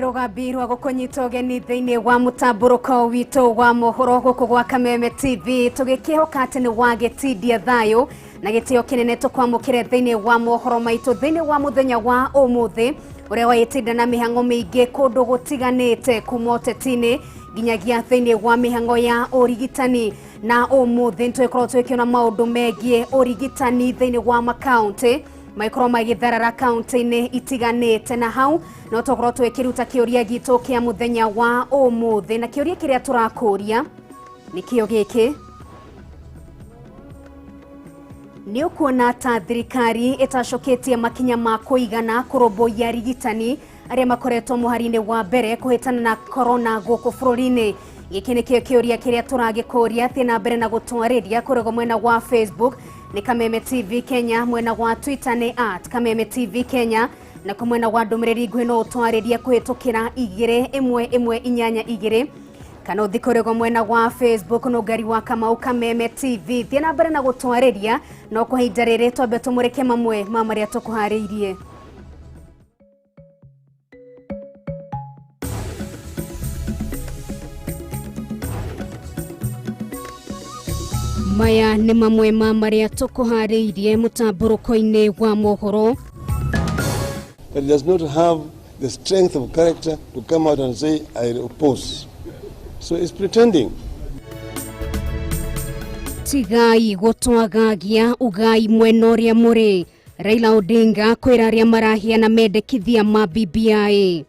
Rũgambi rwa gũkũnyita ũgeni thĩinĩ wa mũtambũrũko witũ wa mohoro gũkũ gwa Kameme TV, tũgĩkĩhoka atĩ nĩ wagĩtindia thayũ na gĩtĩo kĩnene tũkwamũkĩre thĩinĩ wa mohoro maitũ thĩinĩ wa mũthenya wa ũmũthĩ ũrĩa wagĩtinda na mĩhang'o mĩingĩ kũndũ gũtiganĩte kuma ũteti-inĩ nginyagia thĩinĩ wa mĩhang'o ya ũrigitani. Na ũmũthĩ nĩtũgĩkorwo tũgĩkĩona maũndũ megiĩ ũrigitani thĩinĩ wa makaũntĩ maikorwo magĩtharara kaunti-inĩ itiganĩte, na hau no tũkorwo twĩkĩruta kĩũria gitũ kĩa mũthenya wa ũmũthĩ, na kĩũria kĩrĩa tũrakũria nĩkĩo gĩkĩ: nĩ ũkuona ta thirikari ĩtacũkĩtie makinya ma kũigana kũrũmbũiya arigitani arĩa makoretwo mũhari-inĩ wa mbere kũhĩtana na corona gũkũ bũrũri-inĩ? Gĩkĩ nĩkĩo kĩũria kĩrĩa tũragĩkũria. Thiĩ na mbere na gũtwarĩria kũrĩa mwena wa Facebook nĩ Kameme TV Kenya, mwena wa Twitter nĩ at Kameme TV Kenya, na kwa mwena wa ndũmĩrĩri nguhĩ no ũtwarĩrie kũhĩtũkĩra 21182 kana ũthiĩ kũrĩa mwena wa Facebook Nũngari wa Kamau Kameme TV. Thiĩ na mbere na gũtwarĩria, no kwa ihinda rĩrĩ twambe tũmũrĩke mamwe ma marĩa tũkũharĩirie. Maya nĩ mamwe ma marĩa tũkũharĩirie mũtambũrũko-inĩ wa mohoro. That he does not have the strength of character to come out and say, I oppose. So he's pretending. Tigai gũtwagagia ugai mwena ũrĩa mũrĩ. Raila Odinga kwĩra arĩa marahiana mendekithia ma BBI.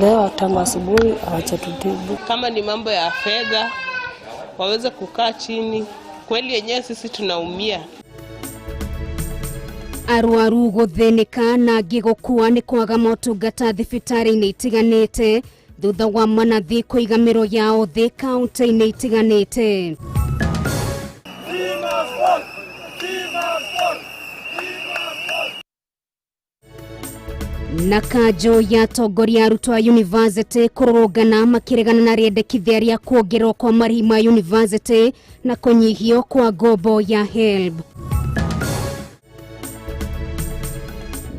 Leo tangu asubuhi hawajatutibu. Kama ni mambo ya fedha waweze kukaa chini, kweli yenyewe sisi tunaumia. Arwaru gũthĩnĩka na angĩ gũkua nĩ kwaga motungata thibitarĩ-inĩ itiganĩte thutha wa manathi kũiga mĩro yao thĩ kaunti-inĩ itiganĩte. Na kanjo ya atongoria arutwo a university kũrũrũngana makĩregana na rĩendekithia rĩa kuongererwo kwa marĩhi ma university na kũnyihio kwa ngombo ya HELB.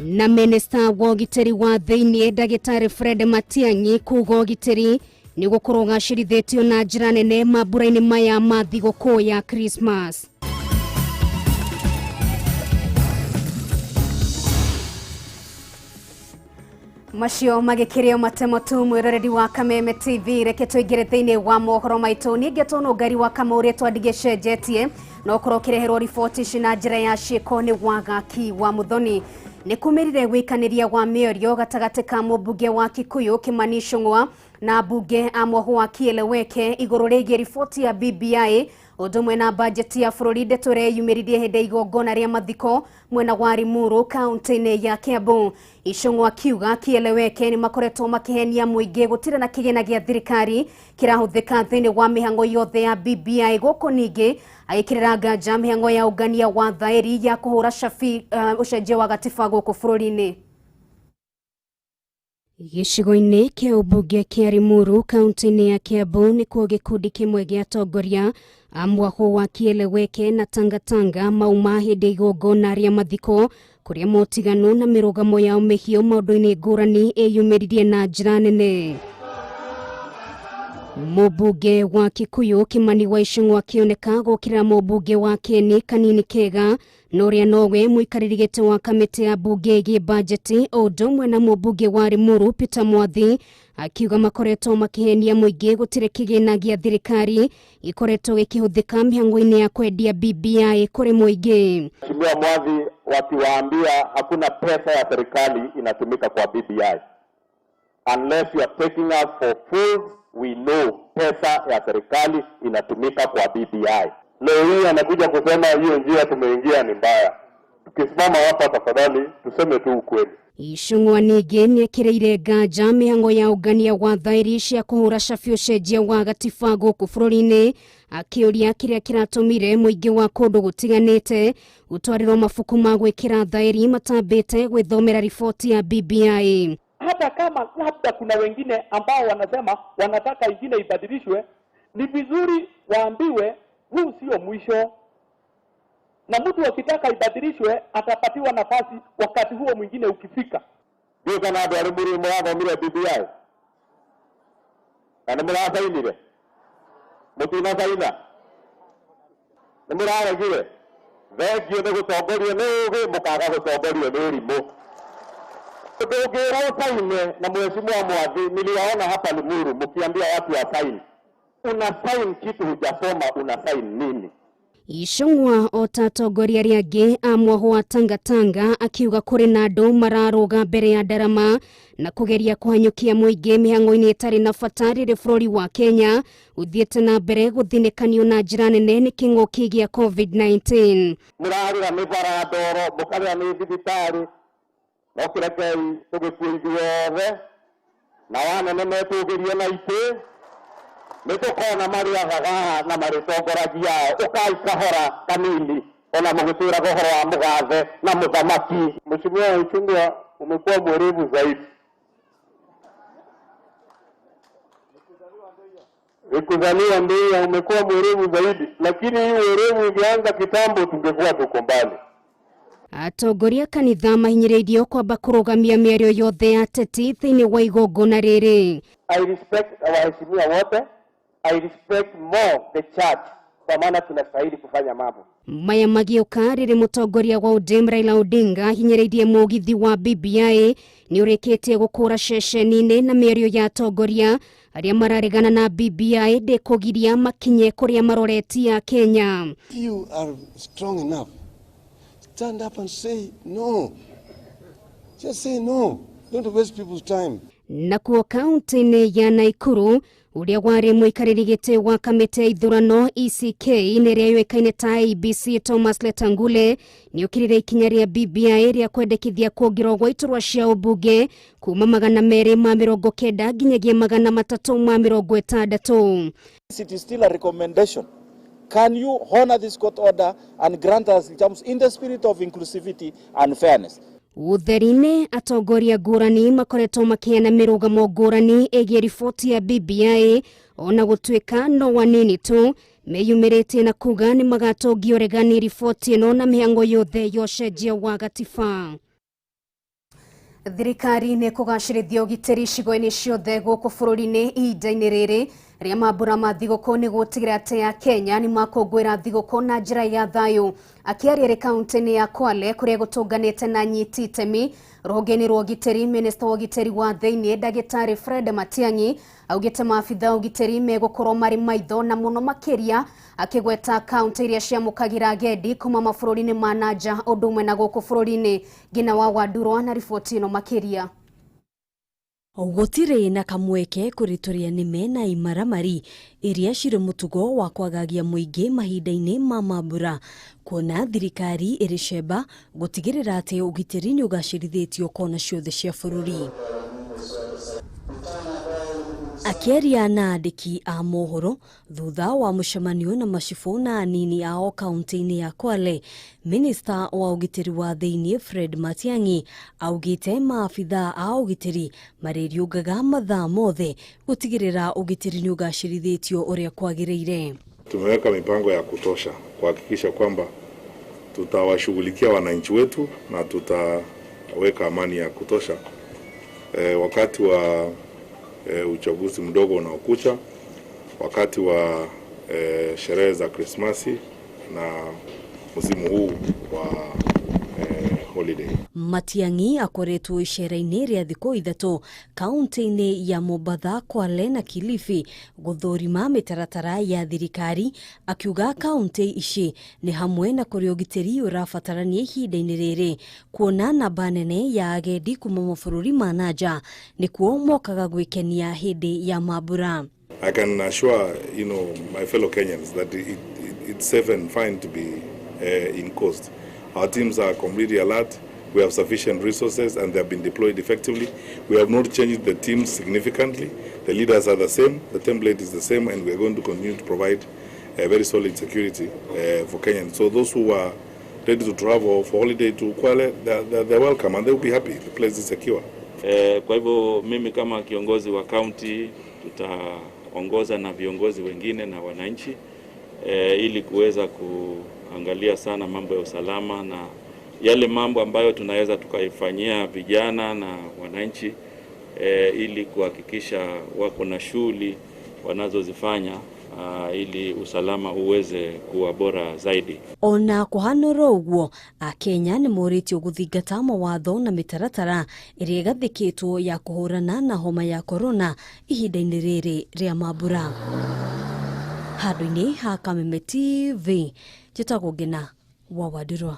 Na minista wa ũgitĩri wa thĩinĩ ndagĩtarĩ Fred Matiang'i kuga ũgitĩri nĩ gũkorwo ũgacĩrithĩtio na njĩra nene mambura-inĩ maya ma thigũkũ ya Christmas. Macio magĩkĩrĩo matemo tu mwĩroreri wa Kameme TV, reke tũingĩre thĩinĩ wa mohoro maitũ. Niĩ ngetwo Nũngari wa Kamau, rĩtwa ndigĩcenjetie, no ũkorwo ũkĩreherwo riboti ici na njĩra ya ciĩko nĩ Wagaki wa Muthoni. Nĩ kumĩrire wĩikanĩria wa mĩario gatagatĩ ka mũmbunge wa Kikuyu Kimani Ichung'wa na mbunge a Mwahu wa Kieleweke igũrũ rĩgiĩ riboti ya BBI ũndũ ũmwe na bajeti ya bũrũri. Ndeto ĩrĩa yumĩririe hĩndĩ ya igongona rĩa mathiko mwena wa Limuru kaunti-inĩ ya Kiambu. Ichung'wa akiuga Kieleweke nĩ makoretwo makĩhenia mũingĩ gũtirĩ na kĩgĩna gĩa thirikari kĩrahũthĩka thĩinĩ wa mĩhang'o yothe ya BBI. Gũkũ ningĩ agĩkĩrĩra nganja mĩhang'o ya ũngania wa thaĩri ya kũhũra cabi ũcenjia wa gatiba gũkũ bũrũri-inĩ. Gĩcigo-inĩ kĩa ũmbunge kĩa Limuru kaunti-inĩ ya Kiambu nĩkuo gĩkundi kĩmwe gĩa atongoria a Mwahu wa Kieleweke na Tangatanga mauma hĩndĩ ya igongona rĩa mathiko kũrĩa motigano na mĩrũgamo yao mĩhiũ maũndũ-inĩ ngũrani ĩyumĩririe na njĩra nene. Mũmbunge wa Kikuyu Kimani wa Ichung'wa akĩoneka gũkĩrĩra mũmbunge wa Kieni Kanini Kega na ũrĩa nowe mũikarĩri gĩtĩ wa kamĩtĩ ya mbunge ĩgiĩ bajeti, o ũndũ ũmwe na mũmbunge wa Limuru Peter Mwathi akiuga makoretwo makĩhenia mũingĩ gũtirĩ kĩgĩna gĩa thirikari gĩkoretwo gĩkĩhũthĩka mĩhang'o-inĩ ya kwendia BBI kũrĩ mũingĩ. Mheshimiwa Mwathi wakiwaambia hakuna pesa ya serikali inatumika kwa BBI. Unless you are taking us for fools, we know pesa ya serikali inatumika kwa BBI. Leo hii anakuja kusema hiyo njia tumeingia ni mbaya. Tukisimama hapa tafadhali tuseme tu ukweli. Ichung'wa ningĩ nĩekĩrĩire nganja mĩhang'o ya ũngania wa thaĩri cia kũhũra cabi ũcenjia wa gatiba gũkũ bũrũri-inĩ, akĩũria kĩrĩa kĩratũmire mũingĩ wa kũndũ gũtiganĩte gũtwarĩrwo mabuku ma gwĩkĩra thaĩri matambĩte gwĩthomera riboti ya BBI. Hata kama labda kuna wengine ambao wanasema wanataka ingine ibadilishwe, ni vizuri waambiwe huu sio mwisho, na mtu akitaka ibadilishwe atapatiwa nafasi wakati huo mwingine ukifika. Ndiũĩ kana andũ a Limuru mũrathomire BBI na nĩ mũracainire, mũtinacaina, nĩ mũraregire. Thengiũ nĩ gũtongorio nĩ ũgĩ, mũkaga gũtongorio nĩ ũrimũ. Ndũngĩrwo saine na mheshimiwa Mwathi, niliwaona hapa Limuru mkiambia watu wa sign. Una sign kitu hujasoma, una sign nini? Icung'wa o ta atongoria arĩa angĩ a mwahũ wa Tangatanga akiuga kũrĩ na andũ mararũga mbere ya ndarama na kũgeria kũhanyũkia mũingĩ mĩhang'o-inĩ ĩtarĩ na bata rĩrĩ bũrũri wa Kenya ũthiĩte na mbere gũthinĩkanio na njĩra nene nĩ kĩng'ũki gĩa COVID-19. Mũrarĩra nĩ bara ndoro, mũkarĩra nĩ thibitarĩ, no kĩrekei tũgĩkue ithuothe na wanene metũgĩrie na itĩ nĩ tũkona marĩathaga na marĩtongoragia ũkai kahora kanini ona mũgĩtwĩraga ũhoro wa mũgathe na mũthamaki. Mheshimiwa Ichung'wa, umekuwa mwerevu zaidi. Nikuzaliwa Mbeya, umekuwa mwerevu zaidi, lakini hii uwerevu ingeanza kitambo tungekuwa tuko mbali. Atongoria kanitha mahinyĩrĩirio kwamba kũrũgamia mĩario yothe ya ateti thĩinĩ wa igongona rĩrĩ. I respect waheshimiwa wote, I respect more the church kwa maana tunastahili kufanya mambo maya magĩũka rĩrĩ mũtongoria wa ODM Raila Odinga ahinyĩrĩirie mũgithi wa BBI nĩ ũrĩkĩtie gũkũra ceceni-inĩ na mĩario ya atongoria arĩa mararegana na BBI ndĩkũgiria makinye kũrĩa maroretie Kenya. If you are strong enough, stand up and say no. Just say no. Don't waste people's time. Nakuo kaunti-inĩ ya Naikuru ũrĩa warĩ mũikarĩri gĩtĩ wa kamĩtĩ ya ithurano ECK nĩ ĩrĩa yũĩkaine ta IEBC Thomas Letangule nĩ okĩrĩire ikinya rĩa BBI rĩa kwendekithia kuongererwo gwa iturwa cia ũmbunge kuma 290 nginyagia 360. It is still a recommendation. Can you honor this court order and grant us terms in the spirit of inclusivity and fairness? Ũtheri-inĩ atongoria ngũrani makoretwo makĩheana mĩrũgamo ngũrani ĩgiĩ riboti ya BBI ona gũtuĩka no wanini tu meyumĩrĩtie na kuga nĩ magatongia ũregani riboti ĩno na mĩhang'o yothe ya ũcenjia wa gatiba. Thirikari nĩ kũgacĩrithia ũgitĩri icigo-inĩ ciothe gũkũ bũrũri-inĩ ihinda-inĩ rĩrĩ rĩa mambũra ma thigũkũ nĩ gũtigĩrĩra atĩ a Kenya nĩ makũngũĩra thigũkũ na njĩra ya thayũ. Akĩaria arĩ kaunti-inĩ ya Kwale kũrĩa gũtũnganĩte na anyiti itemi rũhonge-inĩ rwa ũgitĩri, minista wa ũgitĩri wa thĩinĩ ndagĩtarĩ Fred Matiang'i augĩte maabitha a ũgitĩri megũkorwo marĩ maitho na mũno makĩria akĩgweta kaunti iria ciamũkagĩra agendi kuma mabũrũri-inĩ ma na nja ũndũ ũmwe na gũkũ bũrũri-inĩ. Ngina wa Wandurwa na riboti ĩno makĩria. Gũtirĩ na kamweke kũrĩ tũrĩa nĩme na imaramari iria cirĩ mũtugo wa kwagagia mũingĩ mahinda-inĩ ma mambura kuona thirikari ĩrĩ cemba gũtigĩrĩra atĩ ũgitĩri nĩ ũgacĩrithĩtio kona ciothe cia bũrũri. Akĩaria na andĩki a mohoro thutha wa mũcemanio na macibũ na anini ao kaunti-inĩ ya Kwale, minista wa ũgitĩri wa thĩinĩ Fred Matiang'i augĩte maabitha a ũgitĩri marĩriũngaga mathaa mothe gũtigĩrĩra ũgitĩri nĩ ũgacĩrithĩtio ũrĩa kwagĩrĩire. Tumeweka mipango ya kutosha kuhakikisha kwamba tutawashughulikia wananchi wetu na tutaweka amani ya kutosha wakati wa uchaguzi mdogo unaokucha, wakati wa sherehe za Krismasi na msimu huu wa holiday. Matiang'i akoretwo icera-inĩ rĩa thikũ ithatũ kaunti-inĩ ya Mombatha, Kwale na Kilifi gũthũrima mĩtaratara ya thirikari, akiuga kaunti ici nĩ hamwe na kũrĩa ũgitĩri ũrabatarania ihinda-inĩ rĩrĩ kuona namba nene ya agendi kuma mabũrũri ma na nja nĩkuo mokaga gwĩkenia hĩndĩ ya mambura. I can assure, you know, my fellow Kenyans that it's safe and fine to be in coast. Our teams are completely alert. We have sufficient resources and they have been deployed effectively. We have not changed the teams significantly. The leaders are the same, the template is the same, and we are going to continue to provide a very solid security for Kenyans. So those who are ready to travel for holiday to Kwale, they're welcome and they will be happy. The place is secure. Kwa hivyo mimi kama kiongozi wa county tutaongoza na viongozi wengine na wananchi ili kuweza kuangalia sana mambo ya usalama na Yale mambo ambayo tunaweza tukaifanyia vijana na wananchi ili kuhakikisha wako na shughuli wanazozifanya ili usalama uweze kuwa bora zaidi. Ona kuhanora ũguo, Akenya nĩ morĩtio gũthingata mawatho na mĩtaratara ĩrĩa ĩgathĩkĩtwo ya kũhũrana na homa ya korona ihinda-inĩ rĩrĩ rĩa mambura. Handũ-inĩ ha Kameme TV, njĩtagwo Ngina wa Wandirwa.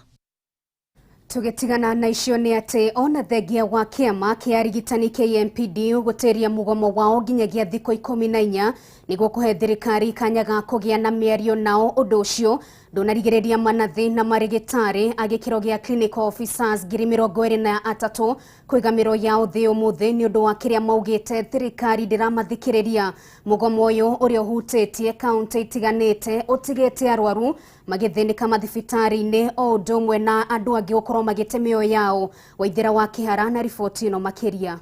Tũgĩtigana na icio nĩ atĩ ona thengia wa kĩama kĩa arigitani KMPD gũtĩria mũgomo wao nginyagia thikũ 14 nĩguo kũhe thirikari kanya ga kũgĩa na mĩario nao. Ũndũ ũcio ndũnarigĩrĩria manathi na marĩgĩtarĩ a gĩkĩro gĩa clinical officers 23,000 kũiga mĩro yao thĩ ũmũthĩ nĩ ũndũ wa kĩrĩa maugĩte thirikari ndĩramathikĩrĩria. Mũgomo ũyũ ũrĩa ũhutĩtie kaunti itiganĩte ũtigĩte arwaru magĩthĩnĩka mathibitarĩ-inĩ o ũndũ ũmwe na andũ angĩ gũkorwo magĩte mĩoyo yao. Waithera wa Kĩhara na riboti ĩno makĩria.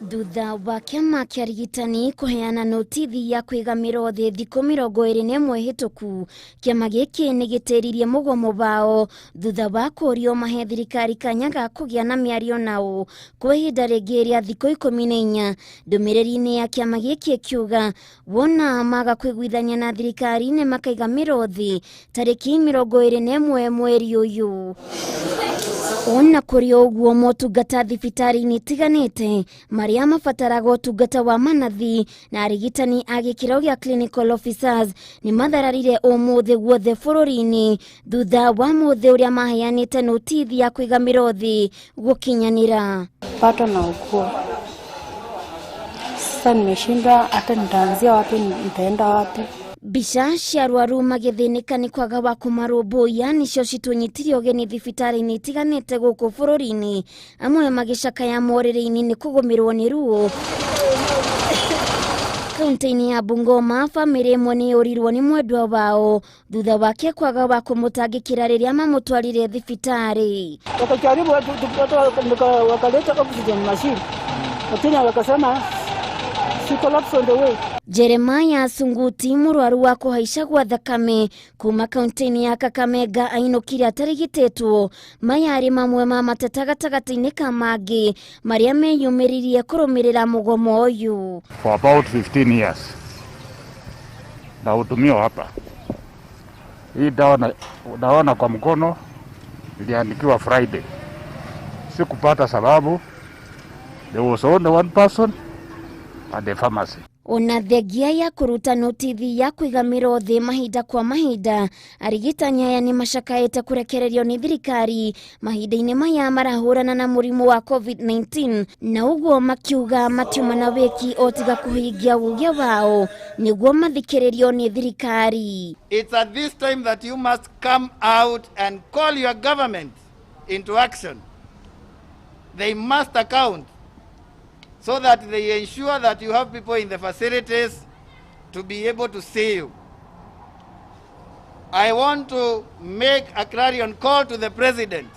Thutha wa kĩama kĩa arigitani kũheana notithi ya kũiga mĩro thĩ thikũ 21 hĩtũku, kĩama gĩkĩ nĩ gĩtĩririe mũgomo wao thutha wa kũũrio mahe thirikari kanya ga kũgĩa na mĩario nao kwa ihinda rĩngĩ rĩa thikũ 14. Ndũmĩrĩri-inĩ ya kĩama gĩkĩ ĩkiuga wona maga kũiguithania na thirikari nĩ makaiga mĩro thĩ tarĩki 21 mweri ũyũ. Ona kũrĩ ũguo, motungata thibitarĩ-inĩ itiganĩte marĩa mabataraga ũtungata wa manathi na arigitani a gĩkĩro gĩa clinical officers nĩ mathararire ũmũthĩ guothe bũrũri-inĩ thutha wa mũthĩ ũrĩa maheanĩte notithi ya kũiga mĩro thĩ gũkinyanĩra. Pato na ukua sasa, nimeshindwa hata nitaanzia wapi, nitaenda wapi. Mbica cia arwaru magĩthĩnĩka nĩ kwaga wa kũmarũmbũiya nĩcio citũnyitirie ũgeni thibitarĩ-inĩ itiganĩte gũkũ bũrũri-inĩ, amwe magĩcakaya morĩrĩ-inĩ nĩ kũgũmĩrwo nĩ ruo. Kaunti-inĩ ya Bungoma, bamĩrĩ ĩmwe nĩ yũrirwo nĩ mwendwa wao thutha wake kwaga wa kũmũtangĩkĩra rĩrĩa mamũtwarire thibitarĩ. Wakajaribu wakaleta oxygen machine, lakini wakasema she collapsed on the way. Jeremiah Sunguti, mũrwaru wa kũhaica gwa thakame kuma kaunti-inĩ ya Kakamega, ainũkire atarigitĩtwo. Maya arĩ mamwe ma mateta gatagatĩ-inĩ ka mangĩ marĩa meyumĩririe kũrũmĩrĩra mũgomo ũyũ. For about 15 years nahudumiwa hapa. Hii dawa naona kwa mkono iliandikiwa Friday, sikupata sababu. There was only one person at the pharmacy. Ona thengia ya kũruta notithi ya kũiga mĩro thĩ mahinda kwa mahinda, arigitani aya nĩ macakaĩte kũrekererio nĩ thirikari mahinda-inĩ maya marahũrana na mũrimũ wa COVID-19, na ũguo makiuga matiuma na wĩki o tiga kũhingia uge wao nĩguo mathikĩrĩrio nĩ thirikari. It's at this time that you must come out and call your government into action. They must account so that they ensure that you have people in the facilities to be able to see you. I want to make a clarion call to the president,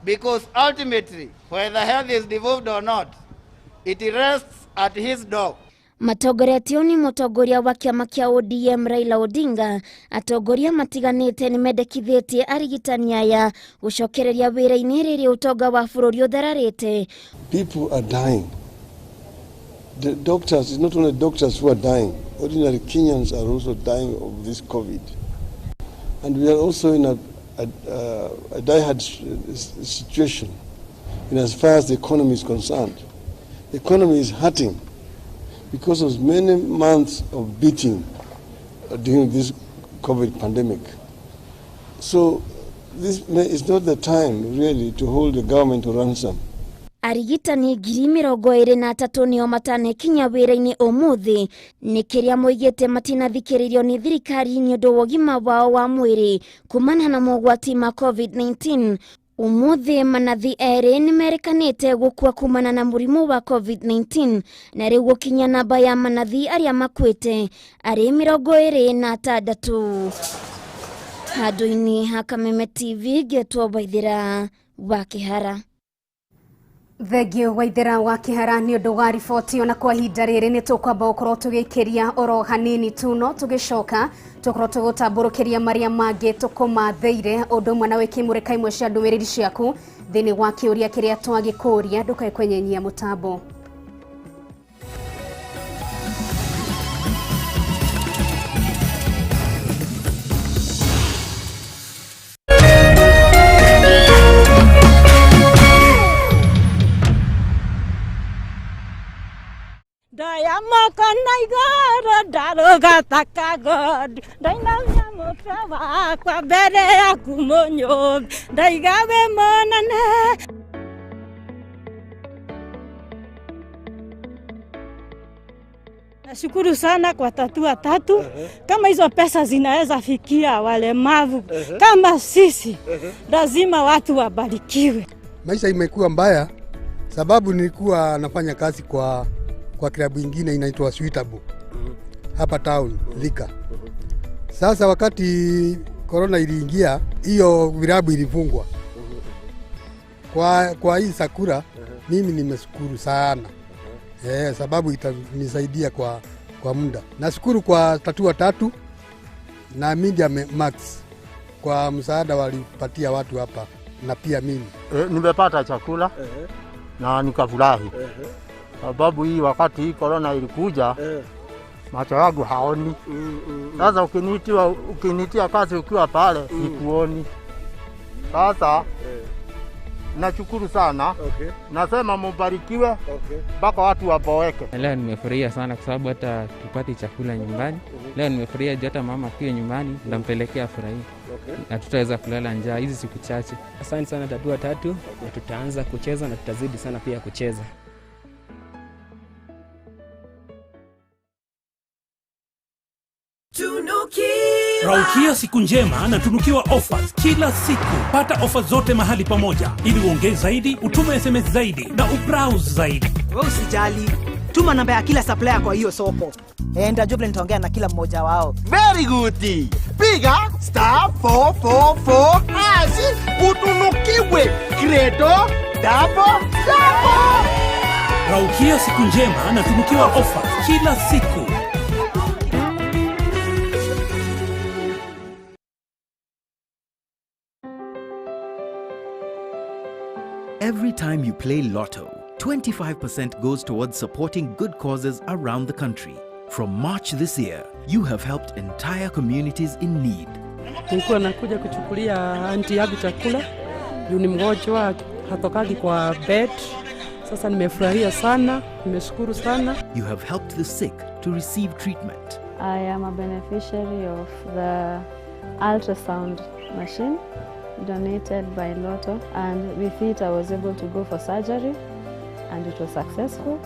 because ultimately, whether health is devolved or not, it rests at his door. Matongoretio nĩ mũtongoria wa kĩama kĩa ODM Raila Odinga, atongoria matiganĩte nĩ mendekithĩtie arigitani aya gũcokereria wĩra-inĩ rĩrĩa ũtonga wa bũrũri ũthararĩte. People are dying. The doctors, it's not only doctors who are dying, ordinary Kenyans are also dying of this COVID. And we are also in a diehard situation in as far as the economy is concerned. The economy is hurting because of many months of beating during this COVID pandemic. So this is not the time really to hold the government to ransom. Arigitani 23,000 nĩo matanekinya wĩra-inĩ ũmũthĩ nĩ kĩrĩa moigĩte matinathikĩrĩrio nĩ thirikari nĩ ũndũ wa ũgima wao wa mwĩrĩ kumana na mogwati ma COVID-19. Ũmũthĩ manathi erĩ nĩmerekanĩte gũkua kumana na mũrimũ wa COVID-19 na rĩu gũkinya namba ya manathi arĩa makuĩte arĩ 26. Handũ-inĩ ha Kameme TV, ngetwo Waithĩra wa Kĩhara. Thengio Waithera wa Kĩhara nĩ ũndũ wa riboti. Ona kwa ihinda rĩrĩ nĩ tũkwamba gũkorwo tũgĩikĩria oro hanini tu, no tũgĩcoka tũkorwo tũgũtambũrũkĩria marĩa mangĩ tũkũmathĩire, ũndũ ũmwe na wĩkĩmũrĩka imwe cia ndũmĩrĩri ciaku thĩinĩ wa kĩũria kĩrĩa twagĩkũria. Ndũkae kwenyenyia mũtambo. Ndaya moko na igũrũ ndarũgata kagondu, ndainamia mũtwe wakwa mbere yaku mũnyũmbi, ndaiga wĩ mũnene. Nashukuru sana kwa Tatua Tatu. Kama hizo pesa zinaweza fikia walemavu kama sisi, lazima watu wabarikiwe. Maisha imekuwa mbaya sababu nilikuwa nafanya kazi kwa klabu ingine inaitwa Suitable hapa town Thika. Sasa wakati corona iliingia, hiyo vilabu ilifungwa. Kwa hii sakura mimi nimeshukuru sana. Sababu itanisaidia kwa muda. Nashukuru kwa Tatua Tatu na Media Max kwa msaada walipatia watu hapa na pia mimi. Nimepata chakula na nikafurahi. Sababu hii wakati hii corona ilikuja, macho yangu haoni. Sasa ukinitia kazi ukiwa pale sikuoni. Sasa nashukuru sana. Nasema mubarikiwe mpaka watu waboeke. Leo nimefurahia sana kwa sababu hata tupati chakula nyumbani. Leo nimefurahia juu hata mama pia nyumbani ndampelekea furahia. Na tutaweza kulala njaa hizi siku chache. Asante sana Tatua Tatu, na tutaanza kucheza na tutazidi sana pia kucheza. Raukia siku njema na tunukiwa offers kila siku. Pata offers zote mahali pamoja ili uongee zaidi, utume SMS zaidi na ubrowse zaidi. Wewe usijali, tuma namba ya kila supplier kwa hiyo soko. Nitajua vile nitaongea na kila mmoja wao. Very good. Piga *444# utunukiwe credo double double. Raukia siku njema na tunukiwa offers kila siku. Every time you play Lotto, 25% goes towards supporting good causes around the country. From March this year, you have helped entire communities in need. Nilikuwa nakuja kuchukulia anti yangu chakula, juu ni mgonjwa, hatokagi kwa bed. Sasa nimefurahia sana, nimeshukuru sana. You have helped the sick to receive treatment. I am a beneficiary of the ultrasound machine donated by Lotto, and with it I was able to go for surgery and it was successful.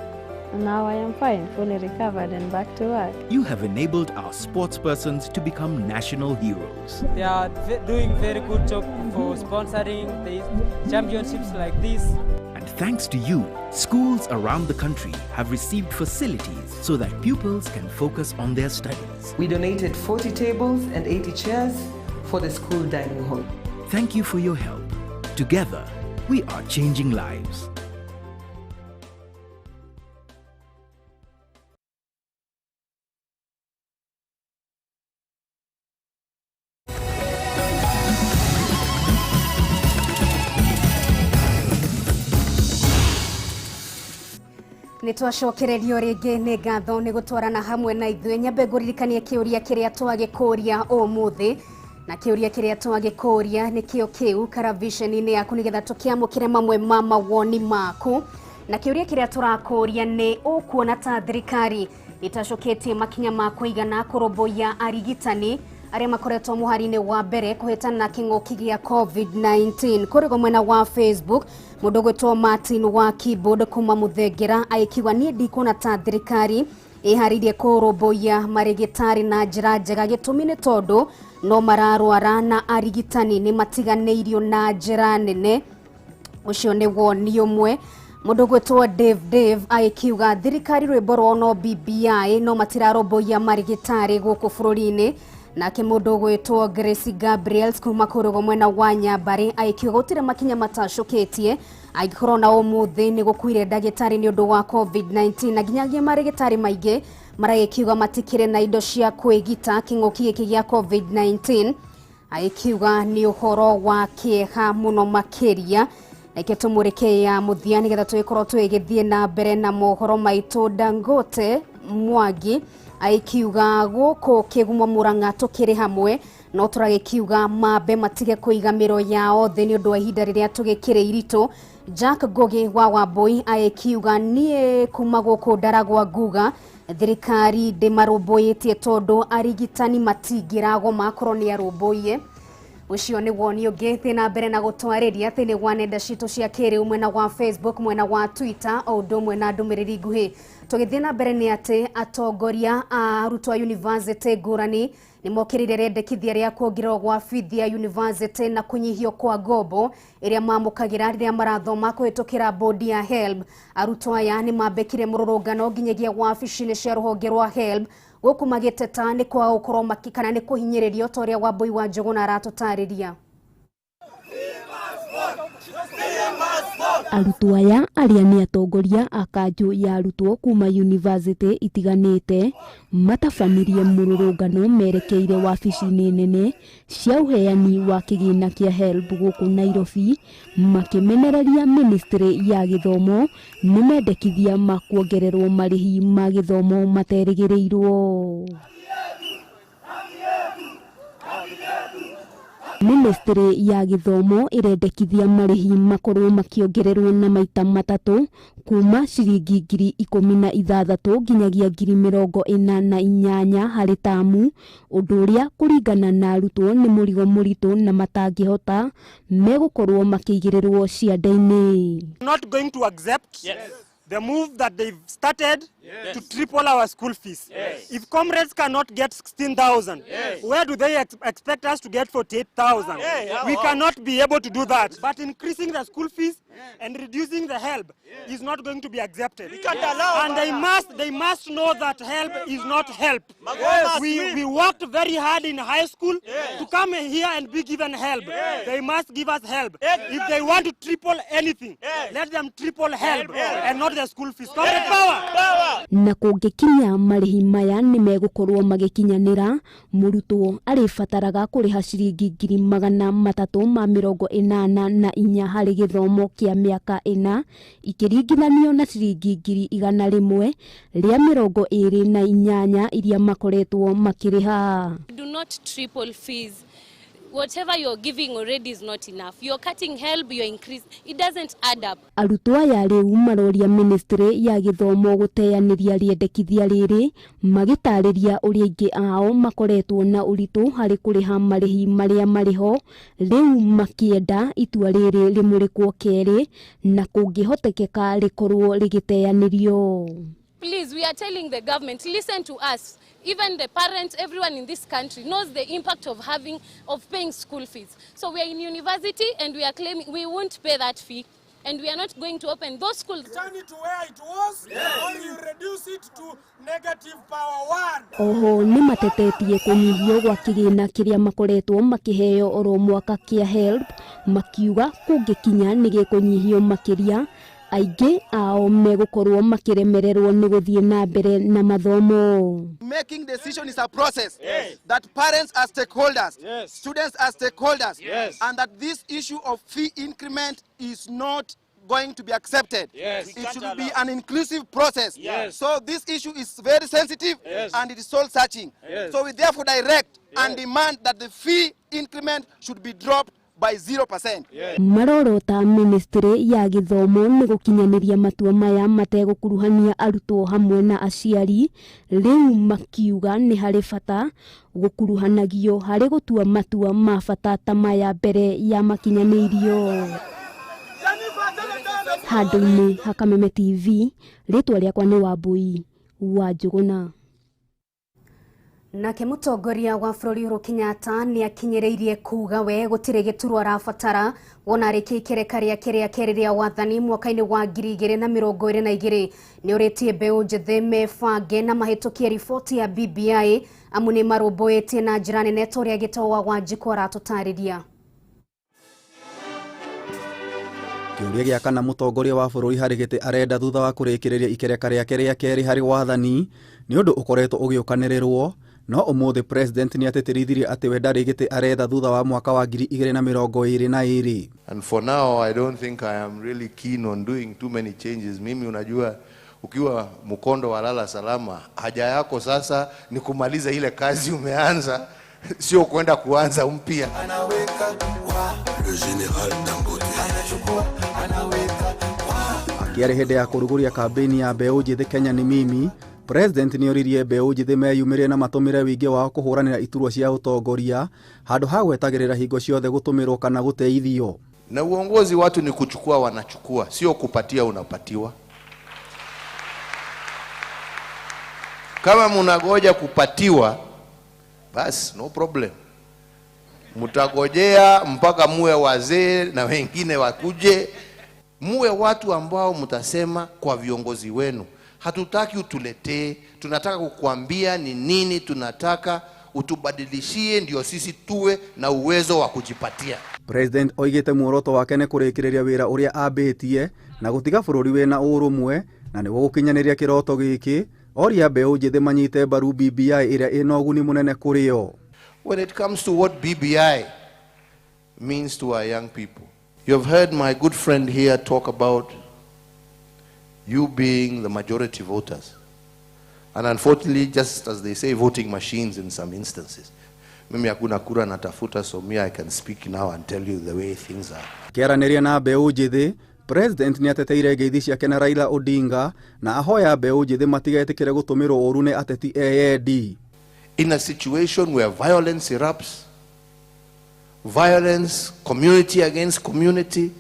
And now I am fine, fully recovered and back to work. You have enabled our sportspersons to become national heroes. They are doing very good job for sponsoring the championships like this. And thanks to you, schools around the country have received facilities so that pupils can focus on their studies. We donated 40 tables and 80 chairs for the school dining hall. Thank you for your help. Together, we are changing lives. Nĩ twacokererio rĩngĩ nĩ ngatho nĩ gũtwarana hamwe na ithuĩ. Nyambe ngũririkanie kĩũria kĩrĩa twagĩkũria ũmũthĩ, na kĩũria kĩrĩa twagĩkũria nĩkĩo kĩu karavisheni-inĩ yaku nĩgetha tũkĩamũkĩre mamwe ma mawoni maku. Na kĩũria kĩrĩa tũrakũria nĩ ũkuona ta thirikari ĩtacũkĩtie makinya ma kũigana kũrũmbũiya arigitani arĩa makoretwo mũhari-inĩ wa mbere kũhĩtana na kĩng'ũki gĩa COVID-19. Kũrĩ mwena wa Facebook mũndũ ũgwĩtwo Martin wa Keyboard kuma Mũthengera aikiuga niĩ ndikuona ta thirikari ĩharĩirie kũrũmbũiya marĩgĩtarĩ na njĩra njega, gĩtũmi nĩ tondũ no mararwara na arigitani nĩ matiganĩirio na njĩra nene. Ũcio nĩ woni ũmwe. Mũndũ ũgwĩtwo Dave aikiuga thirikari rwĩmbo rwao no BBI no matirarũmbũiya marĩgĩtarĩ gũkũ bũrũri-inĩ, Nake mũndũ ũgwĩtwo Grace Gabriels kuma kũrũgo mwena wa Nyambari aikiuga gũtirĩ makinya matacũkĩtie angĩkorwo na ũmũthĩ nĩ gũkuire ndagĩtarĩ nĩ ũndũ wa COVID-19 na nginyagia marĩgĩtarĩ maingĩ maragĩkiuga matikĩrĩ na indo cia kwĩgita kĩng'ũki gĩkĩ gĩa COVID-19 aikiuga nĩ ũhoro wa kĩeha mũno makĩria. Reke tũmũrĩke ya mũthia nĩgetha tũgĩkorwo tũgĩthiĩ na mbere na mohoro maitũ. Dangote Mwangi aikiuga gũkũ Kĩgumo Murang'a tũkĩrĩ hamwe no tũragĩkiuga mambe matige kũiga mĩro yao thĩ nĩ ũndũ wa ihinda rĩrĩa tũgĩkĩrĩ iritũ. Jack Ngugi wa Wambui aikiuga niĩ kuma gũkũ Ndaragwa nguga thirikari ndĩmarũmbũyĩtie tondũ arigitani matingĩragoma akorwo nĩ arũmbũiye. Ucio nĩ woni ũngĩ thĩ na mbere na gũtwarĩria thĩinĩ wa nenda citũ cia kĩrĩu mwena wa Facebook, mwena wa Twitter o ũndũ ũmwe na ndũmĩrĩri nguhĩ. Tũgĩthiĩ na mbere nĩ atĩ atongoria a arutwo a yunivasĩtĩ ngũrani nĩ mokĩrĩire rĩendekithia rĩa kuongererwo gwa bithi ya yunivasĩtĩ na kũnyihio kwa ngombo ĩrĩa mamũkagĩra rĩrĩa marathoma kũhĩtũkĩra bodi ya HELB. Arutwo aya nĩ mambĩkire mũrũrũngano nginyagia wabici-inĩ cia rũhonge rwa HELB gũkũ magĩteta nĩ kwaga gũkorwo kana nĩ kũhinyĩrĩrio ta ũrĩa Wambui wa Njũgũna aratũtarĩria. Arutwo aya arĩa nĩ atongoria a kanjũ ya arutwo kuma yunivasĩtĩ itiganĩte matabanirie mũrũrũngano merekeire wabici-inĩ nene cia ũheani wa kĩgĩna kĩa HELB gũkũ Nairobi makĩmenereria ministry ya gĩthomo nĩ mendekithia ma kuongererwo marĩhi ma gĩthomo materĩgĩrĩirwo. Ministry ya gĩthomo ĩrendekithia marĩhi makorwo makĩongererwo na maita matatũ kuma ciringi 16,000 nginyagia 48,000 harĩ tamu, ũndũ ũrĩa kũringana na arutwo nĩ mũrigo mũritũ na matangĩhota megũkorwo makĩigĩrĩrwo ciande-inĩ. Not going to accept the move that they've started to triple our school fees. If comrades cannot get 16,000, where do they expect us to get 48,000? We cannot be able to do that. But increasing the school fees and reducing the help is not going to be accepted. We can't allow. And they must know that help is not help. We worked very hard in high school to come here and be given help. They must give us help. If they want to triple anything, let them triple help and not the school fees. Comrade power. Na kũngĩkinya marĩhi maya nĩ megũkorwo magĩkinyanĩra, mũrutwo arĩbataraga kũrĩha ciringi 384 harĩ gĩthomo kĩa mĩaka 4 ikĩringithanio na ciringi 128 iria makoretwo makĩrĩha. Do not triple fees. Whatever you're giving already is not enough. You're cutting help, you're increasing. It doesn't add up. Arutwo aya rĩu maroria ministry ya gĩthomo gũteanĩria rĩendekithia rĩrĩ magĩtarĩria ũrĩa aingĩ ao makoretwo na ũritũ harĩ kũrĩha marĩhi marĩa marĩho rĩu makĩenda itua rĩrĩ rĩmũrĩkwo kerĩ na kũngĩhotekeka rĩkorwo rĩgĩteanĩrio. Please, we are telling the government, listen to us. Even the parents, everyone in this country knows the impact of paying school fees. So we are in university and we are claiming we won't pay that fee and we are not going to open those schools. Return it to where it was, or you reduce it to negative power 1. Oho nĩ matetetie kũnyihio gwa kĩgĩna kĩrĩa makoretwo makĩheo oro mwaka kĩa HELB makiuga kũngĩkinya nĩ gĩkũnyihio makĩria aingĩ ao megũkorwo makĩremererwo nĩ gũthiĩ na mbere na mathomo. Making decision is a process. That parents are stakeholders, students are stakeholders, and that this issue of fee increment is not going to be accepted. It should be an inclusive process. So this issue is very sensitive and it is soul searching. So we therefore direct and demand that the fee increment should be dropped by 0%. Marorota ministry ya gĩthomo nĩ gũkinyanĩria matua maya mategũkuruhania arutwo hamwe na aciari rĩu makiuga nĩ harĩ bata gũkuruhanagio harĩ gũtua matua ma bata ta maya mbere ya makinyanĩirio. Handũ-inĩ ha Kameme TV, rĩtwa rĩakwa nĩ Wambui wa Njũgũna. Nake mũtongoria wa bũrũri Uhuru Kenyatta nĩ akinyĩrĩirie kuga we gũtirĩ gĩturwa arabatara wona arĩkia ikereka rĩake rĩa kerĩ rĩa wathani mwaka-inĩ wa 2022. Nĩ ũrĩtie mbeũ njĩthĩ mebange na mahĩtũkie riboti ya BBI amu nĩ marũmbũĩtie na njĩra nene ta ũrĩa Gĩtaũ wa Wanjikũ aratũtarĩria. Kĩũria gĩa kana mũtongoria wa bũrũri harĩ gĩtĩ arenda thutha wa kũrĩkĩrĩria ikereka rĩake rĩa kerĩ harĩ wathani nĩ ũndũ ũkoretwo ũgĩũkanĩrĩrwo, no ũmũthĩ president nĩ atĩtĩrithirie atĩ we ndarĩ gĩtĩ aretha thutha wa mwaka wa 2022. And for now, I don't think I am really keen on doing too many changes. Mimi unajua, ukiwa mkondo wa lala salama, haja yako sasa ni kumaliza ile kazi umeanza, sio kwenda kuanza mpya. Akĩarĩ hĩndĩ ya kũrugũria kambĩini ya mbeũ njĩthĩ Kenya ni mimi, president nĩ oririe mbeũ njĩthĩ meyumĩrie na matũmĩre wĩingĩ wao kũhũranĩra iturwa cia ũtongoria handũ ha gwetagĩrĩra hingo ciothe gũtũmĩrwo kana gũteithio. Na uongozi watu ni kuchukua wanachukua, sio kupatia unapatiwa. Kama mnagoja kupatiwa, basi no problem. Mtagojea mpaka muwe wazee na wengine wakuje. Muwe watu ambao mtasema kwa viongozi wenu, hatutaki utuletee, tunataka kukuambia ni nini tunataka utubadilishie, ndio sisi tuwe na uwezo wa kujipatia. President oigĩte muoroto wake nĩ kũrĩkĩrĩria wĩra ũrĩa ambĩtie na gũtiga bũrũri wĩna ũrũmwe, na nĩguo gũkinyanĩria kĩroto gĩkĩ oria mbeũ njĩthĩ manyite mbaru BBI ĩrĩa ĩna ũguni mũnene kũrĩ o. When it comes to what BBI means to our young people, you have heard my good friend here talk about you being the majority voters. And unfortunately, just as they say, voting machines in some instances. Mimi hakuna kura natafuta, so me I can speak now and tell you the way things are. Kĩaranĩria na mbeũ njĩthĩ, President nĩ ateteire ngeithi ciake na Raila Odinga na ahoya mbeũ njĩthĩ matigetĩkĩre gũtũmĩrwo ũru nĩ ateti eyendi. In a situation where violence erupts, violence, community against community,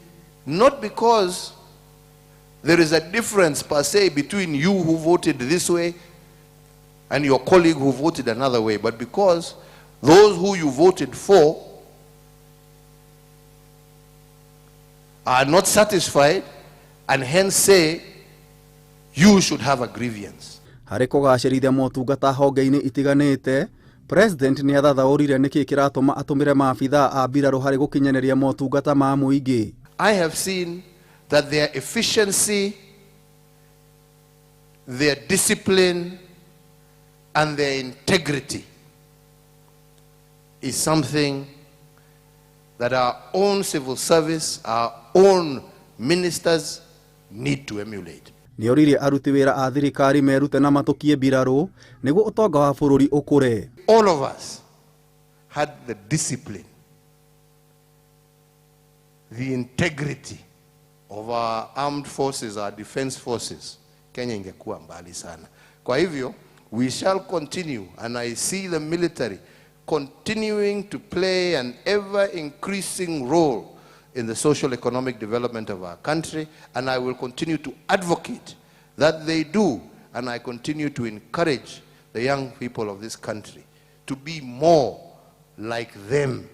not because there is a difference per se between you who voted this way and your colleague who voted another way, but because those who you voted for are not satisfied and hence say you should have a grievance. Harĩ kũgacĩrithia motungata honge-inĩ itiganĩte, President nĩ athathaũrire nĩkĩ kĩratũma atũmĩre maabithaa a mbirarũ harĩ gũkinyanĩria motungata ma mũingĩ. I have seen that their efficiency, their discipline, and their integrity is something that our own civil service, our own ministers need to emulate. Nĩ oririe aruti wĩra a thirikari merute na matũkie mbirarũ nĩguo ũtonga wa bũrũri ũkũre. All of us had the discipline, the integrity of our armed forces, our defense forces. Kenya ingekuwa mbali sana. Kwa hivyo, we shall continue, and I see the military continuing to play an ever-increasing role in the social economic development of our country, and I will continue to advocate that they do, and I continue to encourage the young people of this country to be more like them.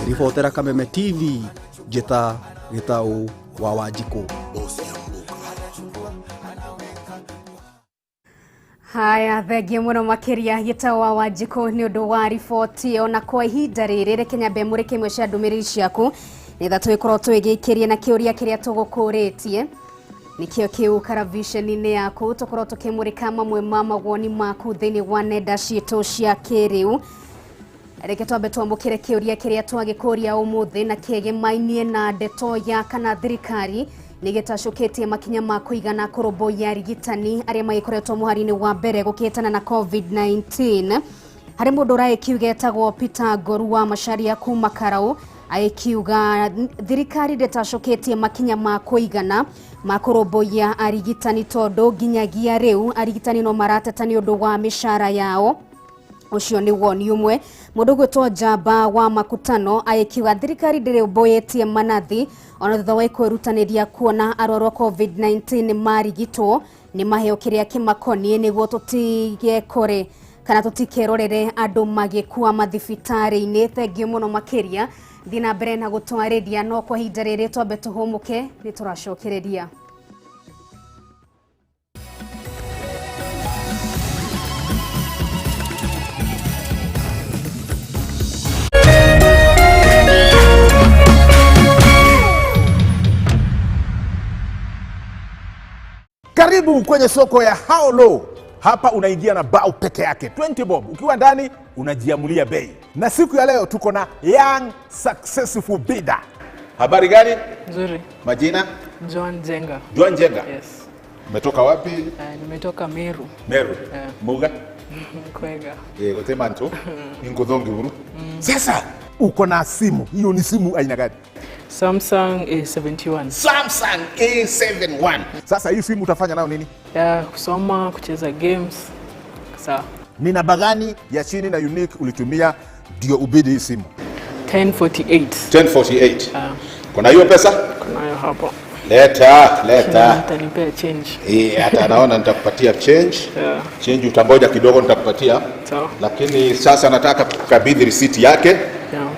Ribotera Kameme TV, Njĩta Gĩtaũ wa Wanjikũ. Haya, thengiũ mũno makĩria Gĩtaũ wa Wanjikũ nĩ ũndũ wa riboti ĩyo. Na kwa ihinda rĩrĩ reke nyambe mũrĩke imwe cia ndũmĩrĩri ciaku nĩgetha tũgĩkorwo twĩgĩikĩrie na kĩũria kĩrĩa tũgũkũrĩtie nĩkĩo kĩu karaviceni-inĩ yaku, tũkorwo tũkĩmũrĩka mamwe ma mawoni maku thĩinĩ wa nenda citũ cia kĩrĩu. Reke twambe twamũkĩre kĩũria kĩrĩa twagĩkũria ũmũthĩ na kĩgĩmainie na ndeto ya kana thirikari nĩgĩtacũkĩtie makinya ma kũigana kũrũmbũiya arigitani arĩa magĩkoretwo mũhari-inĩ wa mbere gũkĩtana na COVID-19. Harĩ mũndũ ũragĩkiuga etagwo Peter Ngoru wa Macharia kuma Karau, agĩkiuga thirikari ndĩtacũkĩtie makinya ma kũigana ma kũrũmbũiya arigitani tondũ nginyagia rĩu arigitani no marateta nĩ ũndũ wa mĩcara yao. Ũcio nĩ woni ũmwe. Mũndũ ũgwĩtwo Njamba wa Makutano agĩkiuga thirikari ndĩrũmbũyĩtie manathi ona thutha wa kwĩrutanĩria kuona arwaru a COVID-19 marigitwo nĩ maheo kĩrĩa kĩmakoniĩ nĩguo tũtige kũrĩ kana tũtikerorere andũ magĩkua mathibitarĩ-inĩ. Thengiũ mũno makĩria thiĩ na mbere na gũtwarĩria, no kwa ihinda rĩrĩ twambe tũhũmũke, nĩ tũracokereria. Karibu kwenye soko ya How Low. Hapa unaingia na bao peke yake 20 bob. Ukiwa ndani unajiamulia bei. Na siku ya leo tuko na Young Successful Bidder. Habari gani? Nzuri. Majina? Joan Jenga. Joan Jenga. Yes. Umetoka wapi? Nimetoka Meru. Meru. Muga? Kwega. Gotema nto. Ingothongi huru. Sasa uko na simu. Hiyo ni simu aina gani? Samsung A71. Samsung A71. Sasa hii simu utafanya nayo nini? Ya kusoma, kucheza games. Sawa. Ni namba gani ya chini na unique ulitumia ndio ubidi hii simu? 1048. 1048. Kuna hiyo pesa? Kunayo hapo. Leta, leta. Utanipea change. Hata naona nitakupatia change. Yeah. Change utangoja kidogo nitakupatia. Sawa. Lakini sasa nataka kukabidhi receipt yake. Yeah.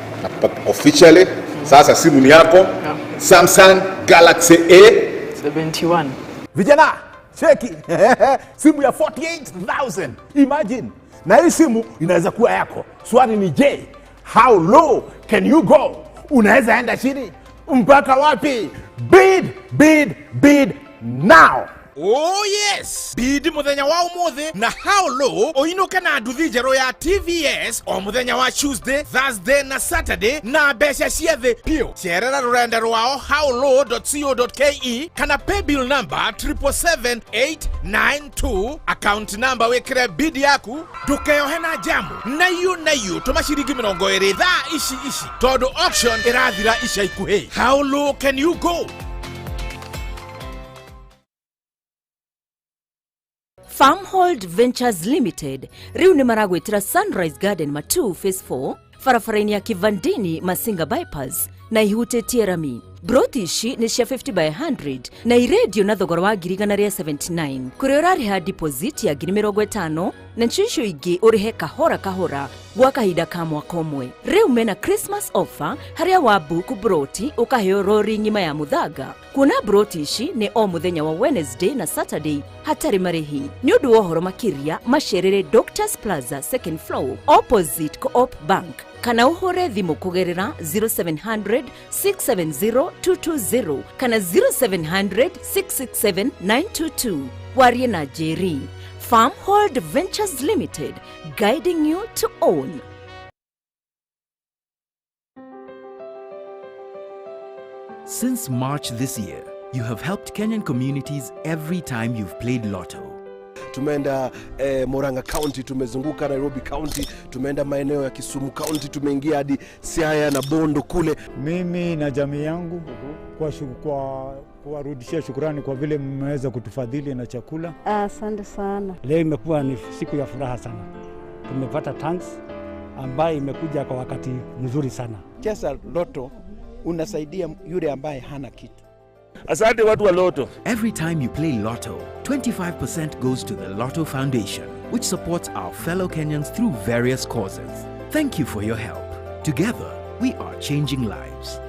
Officially. Sasa simu ni yako. Yeah. Samsung Galaxy A71. Vijana, cheki. Simu ya 48,000. Imagine. Na hii simu inaweza kuwa yako. Swali ni je, how low can you go? Unaweza enda chini mpaka wapi? Bid, bid, bid now. Oh yes! Bid muthenya wa umuthi na How Low uinuke na nduthi njeru ya TVS o muthenya wa Tuesday, Thursday na Saturday na mbeca cia thi piũ. Cerera rurenda rwao howlow.co.ke kana paybill number 777892, account number wikire bid yaku, ndukeyohe na jamu na iu tuma ciringi 20 thaa ici ici tondu auction irathira ica ikuhi. How low can you go? Farmhold Ventures Limited riu ni maragwitira Sunrise Garden Matu Phase 4 barabara-inĩ ya Kivandini Masinga Bypass na ihutĩtie rami. Broti ici nĩ cia 50 by 100 na irendio na thogora wa 1,179 kũrĩa ũrarĩha deposit ya 50,000 na ncio icio ingĩ ũrĩhe kahora kahora gwa kahinda ka mwaka ũmwe. Rĩu mena Christmas offer harĩa wa book broti ũkaheo rori ng'ima ya mũthanga. Kuona broti ici nĩ o mũthenya wa Wednesday na Saturday hatarĩ marĩhi. Nĩ ũndũ wa ũhoro makĩria macerere Doctors Plaza second floor opposite Co-op Bank kana ũhũre thimũ kũgerera 0700 670 220 kana 0700 667 922. Warie na Jerry. Farmhold Ventures Limited, guiding you to own. Since March this year, you have helped Kenyan communities every time you've played Lotto. Tumeenda Murang'a County, tumezunguka Nairobi County, tumeenda maeneo ya Kisumu County, tumeingia hadi Siaya na Bondo kule. Mimi na jamii yangu kwa kuwarudishia shukrani kwa vile mmeweza kutufadhili na chakula. Asante sana. Leo imekuwa ni siku ya furaha sana. Tumepata tanks ambayo imekuja kwa wakati mzuri sana. Cheza Lotto unasaidia yule ambaye hana kitu. Asante watu wa Lotto. Every time you play Lotto, 25% goes to the Lotto Foundation, which supports our fellow Kenyans through various causes. Thank you for your help. Together, we are changing lives.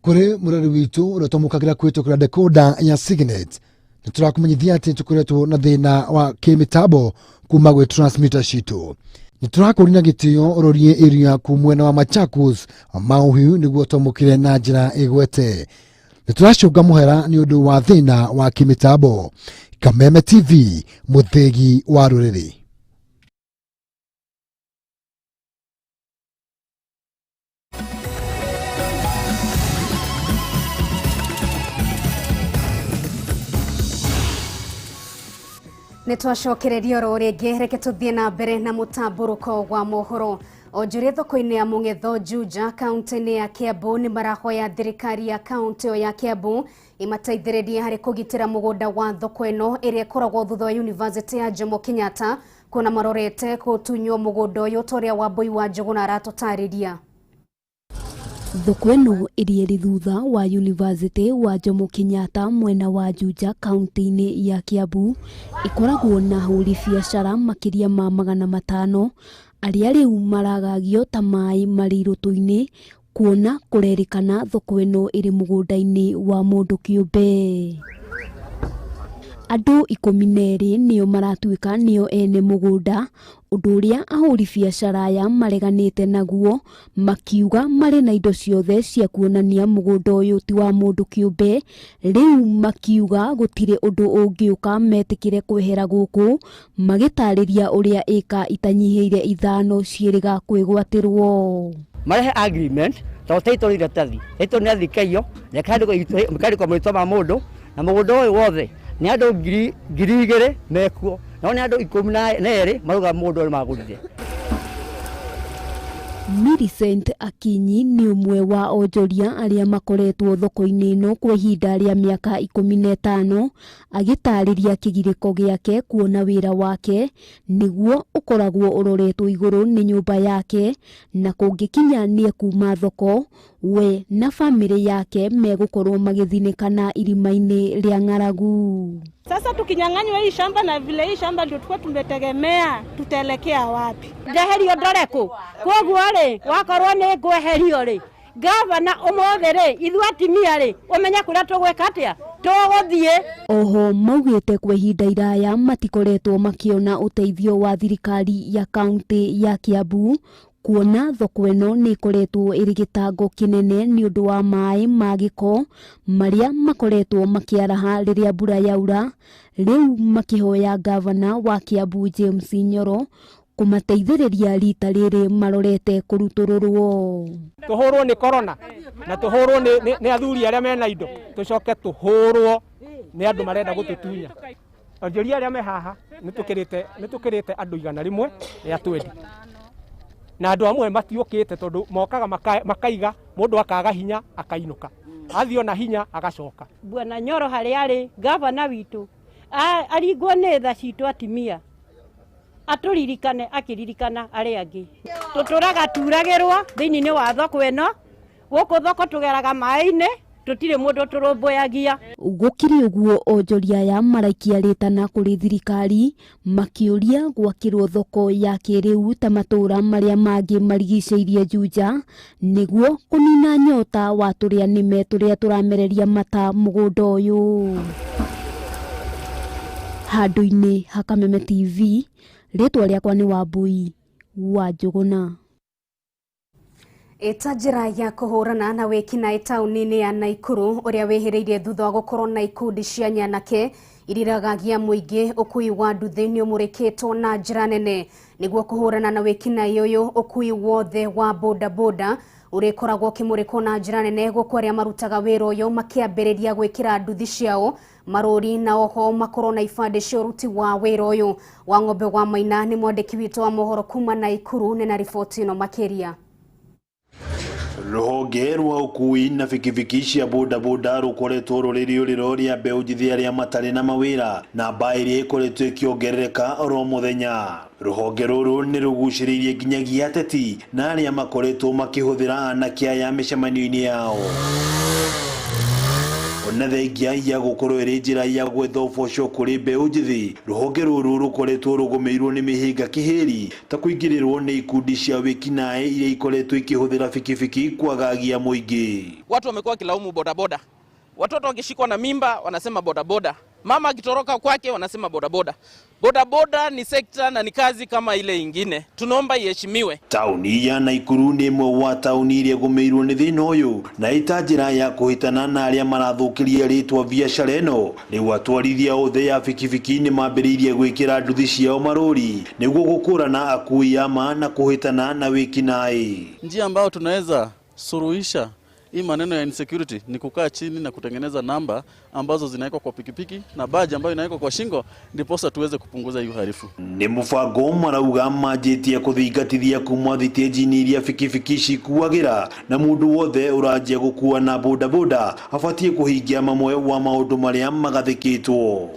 Kuri murari witu uria twamukagira kwitukira decoder ya Signet ni turakumenyithia ati tukoretwo na thina wa kimitambo kuma gwi transmitter citu. Ni turakuria na gitio urorie area yaku mwena wa Machakos Mauhiu niguo twamukire na njira igwete. Ni turacunga muhera ni undu wa thina wa kimitambo. Kameme TV, muthigi wa ruriri. Nĩ twacokereria oro rĩngĩ, reke tũthiĩ na mbere na mũtambũrũko wa mohoro. Onjoria thoko-inĩ ya Mũng'etho Juja kaunti-inĩ ya Kiambu nĩ marahoya thirikari ya kaunti ĩyo ya Kiambu ĩmateithĩrĩrie harĩ kũgitĩra mũgũnda wa thoko ĩno ĩrĩa ĩkoragwo thutha wa University ya Jomo Kenyatta kuona marorete gũtunywo mũgũnda ũyũ ta ũrĩa Wambui wa Njũgũna aratũtarĩria. Thoko ĩno ĩrĩa ĩrĩ thutha wa University wa Jomo Kenyatta mwena wa Juja kaunti-inĩ ya Kiambu ĩkoragwo na ahũri biacara makĩria ma 500 arĩa rĩu maragagio ta maĩ marĩ irũtũ-inĩ kuona kũrerĩkana thoko ĩno ĩrĩ mũgũnda-inĩ wa mũndũ kĩũmbe. Andũ 12 nĩo maratuĩka nĩo ene mũgũnda, ũndũ ũrĩa ahũri biacara aya mareganĩte naguo makiuga marĩ na indo ciothe cia kuonania mũgũnda ũyũ ti wa mũndũ kĩũmbe. Rĩu makiuga gũtirĩ ũndũ ũngĩũka metĩkĩre kwehera gũkũ, magĩtarĩria ũrĩa ĩka itanyihĩire 5 ciĩrĩga kwĩgwatĩrwo. Marehe agreement tondũ title iratathi title nĩ athikaiyo na ĩkandĩkwo marĩtwa ma mũndũ na mũgũnda ũyũ wothe nĩ andũ 2,000 mekuo nao nĩ andũ 12 marauga mũgũnda ũyũ magũrire. Millicent Akinyi nĩ ũmwe wa onjoria arĩa makoretwo thoko-inĩ ĩno kwa ihinda rĩa mĩaka 15 agĩtarĩria kĩgirĩko gĩake kuona wĩra wake nĩguo ũkoragwo ũroretwo igũrũ nĩ nyũmba yake na kũngĩkinya nĩ ekuma thoko we na bamĩrĩ yake megũkorwo magĩthinĩkana irima-inĩ rĩa ng'aragu. Sasa tukinyang'anywa hii shamba na vile hii shamba ndio tulikuwa tumetegemea, tutaelekea wapi? Ndeherio ndore kũ? Koguo rĩ, wakorwo nĩ ngweherio rĩ, gavana ũmũthĩ rĩ, ithuĩ atimia rĩ, ũmenye kũrĩa tũgwĩka atĩa? Tũgũthiĩ. Oho maugĩte kwa ihinda iraya matikoretwo makĩona ũteithio wa thirikari ya kaunti ya Kiambu kuona thoko ĩno nĩ ĩkoretwo ĩrĩ gĩtango kĩnene nĩ ũndũ wa maĩ ma gĩko marĩa makoretwo makĩaraha rĩrĩa mbura yaura. Rĩu makĩhoya gavana wa Kiambu James Nyoro kũmateithĩrĩria rita rĩrĩ marorete kũrutũrũrwo. Tũhũrwo nĩ corona na tũhũrwo nĩ athuri arĩa mena indo, tũcoke tũhũrwo nĩ andũ marenda gũtũtunya. Onjoria arĩa me haha nĩ tũkĩrĩte andũ 120 na andũ amwe matiũkĩte tondũ mokaga makaiga mũndũ akaga hinya akainũka, athiĩ ona hinya agacoka. Bwana Nyoro harĩa arĩ gavana witũ aringwo nĩ tha citũ atimia atũririkane akĩririkana arĩa angĩ. Tũtũraga turagĩrwo thĩinĩ wa thoko ĩno, gũkũ thoko tũgeraga maĩ-inĩ, tũtirĩ mũndũ tũrũmbũyagia. Gũkĩrĩ ũguo onjoria aya maraikia rĩtana kũrĩ thirikari makĩũria gwakĩrwo thoko ya kĩrĩu ta matũũra marĩa mangĩ marigicĩirie Juja nĩguo kũnina nyota wa tũrĩa nĩme tũrĩa tũramereria mata mũgũnda ũyũ. Handũ-inĩ ha Kameme TV, rĩtwa rĩakwa nĩ Wambui wa Njũgũna. Ĩta njĩra ya kũhũrana na wĩkinaĩ taũni-inĩ ya Naikuru ũrĩa wĩhĩrĩirie thutha wa gũkorwo na ikundi cia nyanake iriragagia mũingĩ ũkui wa nduthi nĩ ũmũrĩkĩtwo na njĩra nene. Nĩguo kũhũrana na wĩkinaĩ ũyũ, ũkui wothe wa bodaboda ũrĩkoragwo ũkĩmũrĩkwo na njĩra nene gũkũ arĩa marutaga wĩra ũyũ makĩambĩrĩria gwĩkĩra nduthi ciao marũri na oho makorwo na ibandĩ cia ũruti wa wĩra ũyũ. Wa Ng'ombe wa Maina nĩ mwandĩki witũ wa mohoro kuma Naikuru nĩ na riboti ĩno makĩria. Rũhonge rwa ũkui na bikibiki cia bodaboda rũkoretwo rũrĩ rĩũrĩro rĩa mbeũ njĩthĩ arĩa matarĩ na mawĩra, namba ĩrĩa ĩkoretwo ĩkĩongerereka oro mũthenya. Rũhonge rũrũ nĩ rũgucĩrĩirie nginyagia ateti na arĩa makoretwo makĩhũthĩra anake aya mĩcemanio-inĩ yao. Ona thengia ya gũkorwo ĩrĩ njĩra ya gwetha ũboco kũrĩ mbeũ njĩthĩ, rũhonge rũrũ rũkoretwo rũgũmĩirwo nĩ mĩhĩnga kĩhĩri ta kũingĩrĩrwo nĩ ikundi cia wĩkinaĩ iria ikoretwo ikĩhũthĩra bikibiki kwagagia mũingĩ. Watu wamekuwa wakilaumu bodaboda, watoto wakishikwa na mimba wanasema bodaboda, mama akitoroka kwake wanasema bodaboda. Bodaboda ni sekta na ni kazi kama ile ingine, tunaomba iheshimiwe. Tauni ya Naikuru nĩ ĩmwe wa tauni iria ĩgũmĩirwo nĩ thĩna ũyũ na ĩta njĩra ya kũhĩtana na arĩa marathũkĩria rĩtwa biacara ĩno. Rĩu atwarithia othe ya bikibiki nĩ mambĩrĩirie gwĩkĩra nduthi ciao marũri nĩguo gũkũrana akui a ma na kũhĩtana na wĩkinaĩ. Njia ambayo tunaweza suluhisha Hii maneno ya insecurity ni kukaa chini na kutengeneza namba ambazo zinawekwa kwa pikipiki na baji ambayo inawekwa kwa shingo, ndiposa tuweze kupunguza hii uhalifu. Nĩ mũbango marauga manjĩtie kũthingatithia kuma thitĩnji-inĩ iria bikibiki cikuagĩra na mũndũ wothe ũranjia gũkua na bodaboda abatiĩ kũhingia mamwe wa maũndũ marĩa magathĩkĩtwo.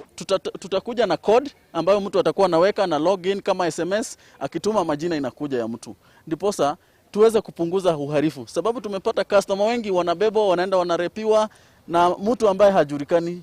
Tutakuja na code ambayo mtu atakuwa anaweka na login kama SMS, akituma majina inakuja ya mtu, ndiposa tuweze kupunguza uhalifu, sababu tumepata customer wengi wanabebwa, wanaenda wanarepiwa na mtu ambaye hajulikani.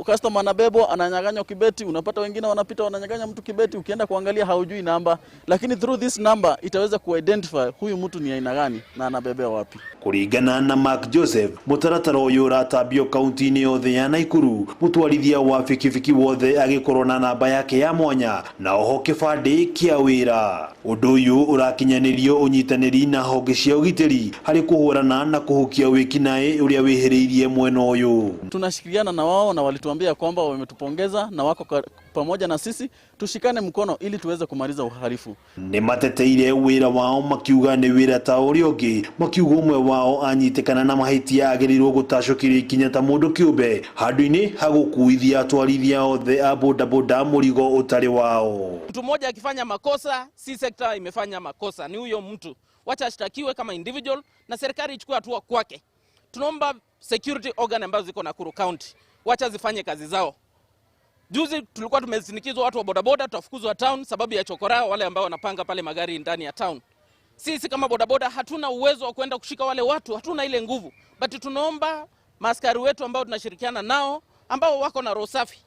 Customer anabebwa, ananyang'anywa kibeti, unapata wengine wanapita wananyang'anya mtu kibeti, ukienda kuangalia haujui namba, lakini through this number itaweza kuidentify huyu mtu ni aina gani na anabebea wapi. Kũringana na Mark Joseph, mũtaratara ũyũ ũratambio kaunti-inĩ yothe ya Naikuru, mũtwarithia wa bikibiki wothe agĩkorwo na namba yake ya mwanya na oho kĩbandĩ kĩa wĩra. Ũndũ ũyũ ũrakinyanĩrio ũnyitanĩri na honge cia ũgitĩri harĩ kũhũrana na kũhukia wĩkinaĩ ũrĩa wĩhĩrĩirie mwena ũyũ. Tunashirikiana na wao na walituambia kwamba wametupongeza na wako pamoja na sisi, tushikane mkono ili tuweze kumaliza uhalifu. Nĩ mateteire wĩra wao makiuga nĩ wĩra ta ũrĩa ũngĩ, makiuga ũmwe wao anyitĩkana na mahĩtia agĩrĩirwo gũtacũkĩrio ikinya ta mũndũ kĩũmbe handũ-inĩ ha gũkuithia atwarithia othe a bodaboda mũrigo ũtarĩ wao. Mtu mmoja akifanya makosa, si sekta imefanya makosa, ni huyo mtu. Wacha ashtakiwe kama individual na serikali ichukue hatua kwake. Tunaomba security organ ambazo ziko Nakuru County wacha zifanye kazi zao. Juzi tulikuwa tumesinikizwa watu wa bodaboda tutafukuzwa town sababu ya chokora wale ambao wanapanga pale magari ndani ya town. Sisi kama bodaboda hatuna uwezo wa kwenda kushika wale watu, hatuna ile nguvu. But tunaomba maaskari wetu ambao tunashirikiana nao, ambao wako na roho safi,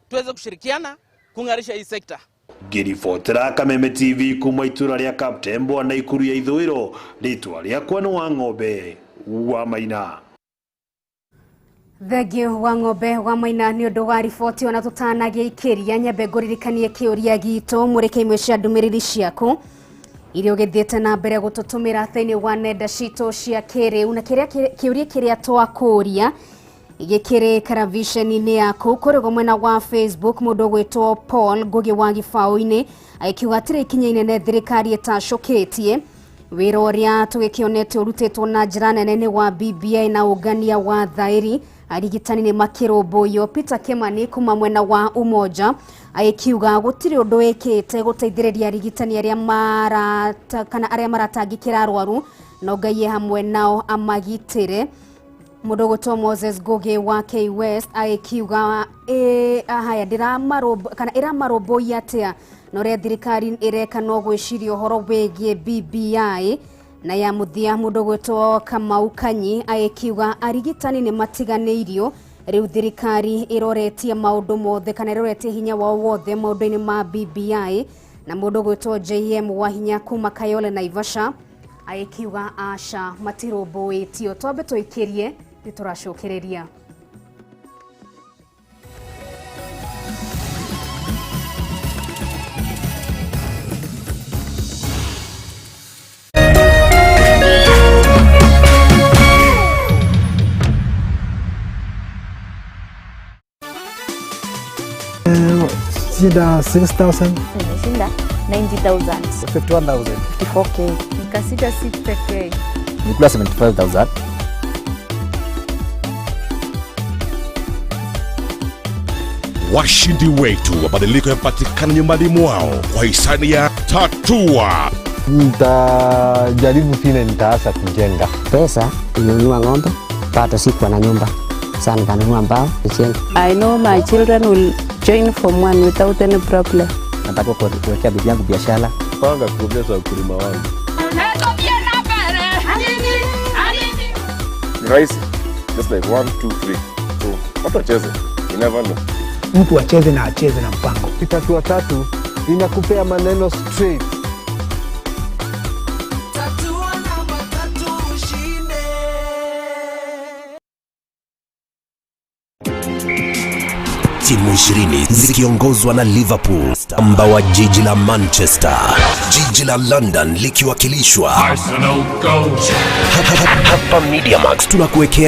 tuweze kushirikiana kungarisha hii sekta. Ngĩribotera Kameme TV kuma itũra rĩa Kaptembwa Naikuru ya ithũĩro, rĩtwa rĩakwa nĩ wa Ng'ombe wa Maina. Thengio wa Ng'ombe wa Maina nĩ ũndũ wa riboti ona tũtanagĩikĩria nyambe ngũririkanie kĩũria gitũ mũrĩke imwe cia ndũmĩrĩri ciaku iria ũgĩthiĩte na mbere gũtũtũmĩra thĩinĩ wa nenda citũ cia kĩrĩu na kĩũria kĩrĩa twakũria gĩkĩrĩ karavisheni-inĩ yaku kũrĩ mwena wa Facebook mũndũ ũgwĩtwo Paul Ngugi wa Gĩbaũ-inĩ agĩkiuga atĩrĩ ikinya inene thirikari ĩtacũkĩtie wĩra ũrĩa tũgĩkĩonete ũrutĩtwo na njĩra nene nĩ wa BBI na ũngania wa thaĩri arigitani nĩ makĩrũmbũiyo. Peter Kimani kuma mwena wa Umoja agĩkiuga gũtirĩ ũndũ wĩkĩte gũteithĩrĩria arigitani arĩa kana arĩa maratangĩkĩra arwaru no Ngai hamwe nao amagitĩre. Mũndũ ũgwĩtwo Moses Ngugi wa K West agĩkiuga haya kana ĩramarũmbũiya atĩa na ũrĩa thirikari ĩreka no gwĩciria ũhoro wĩgiĩ BBI. Na ya mũthia mũndũ ũgwĩtwo Kamau Kanyi agĩkiuga arigitani nĩ matiganĩirio rĩu thirikari ĩroretie maũndũ mothe kana ĩroretie hinya wao wothe maũndũ-inĩ ma BBI. Na mũndũ ũgwĩtwo JM Wahinya kuma Kayole Naivasha agĩkiuga aca matirũmbũĩtio. Twambe tũikĩrie nĩ tũracokereria. Shinda 6,000. Nimeshinda 90,000. 51,000. 54K. Nikashinda 60K. Nikula 75,000. Washindi wetu mabadiliko yapatikana nyumbani mwao kwa hisani ya Tatua. Nitajaribu vile nitaanza kujenga. Pesa nilinunua ng'ombe, bado sikuwa na nyumba. Sasa nikanunua mbao nijenge. I know my children will join form 1 without any problem. Nataka kuwekea bibi yangu biashara. Panga kuongeza ukulima wangu. Ni rahisi. Just like 1 2 3. So, watu wacheze. You never know. Mtu acheze na acheze na mpango. Tatua tatu inakupea maneno straight. Timu 20 zikiongozwa na Liverpool, amba wa jiji la Manchester, jiji la London likiwakilishwa Arsenal go. Hapa Mediamax tunakuwekea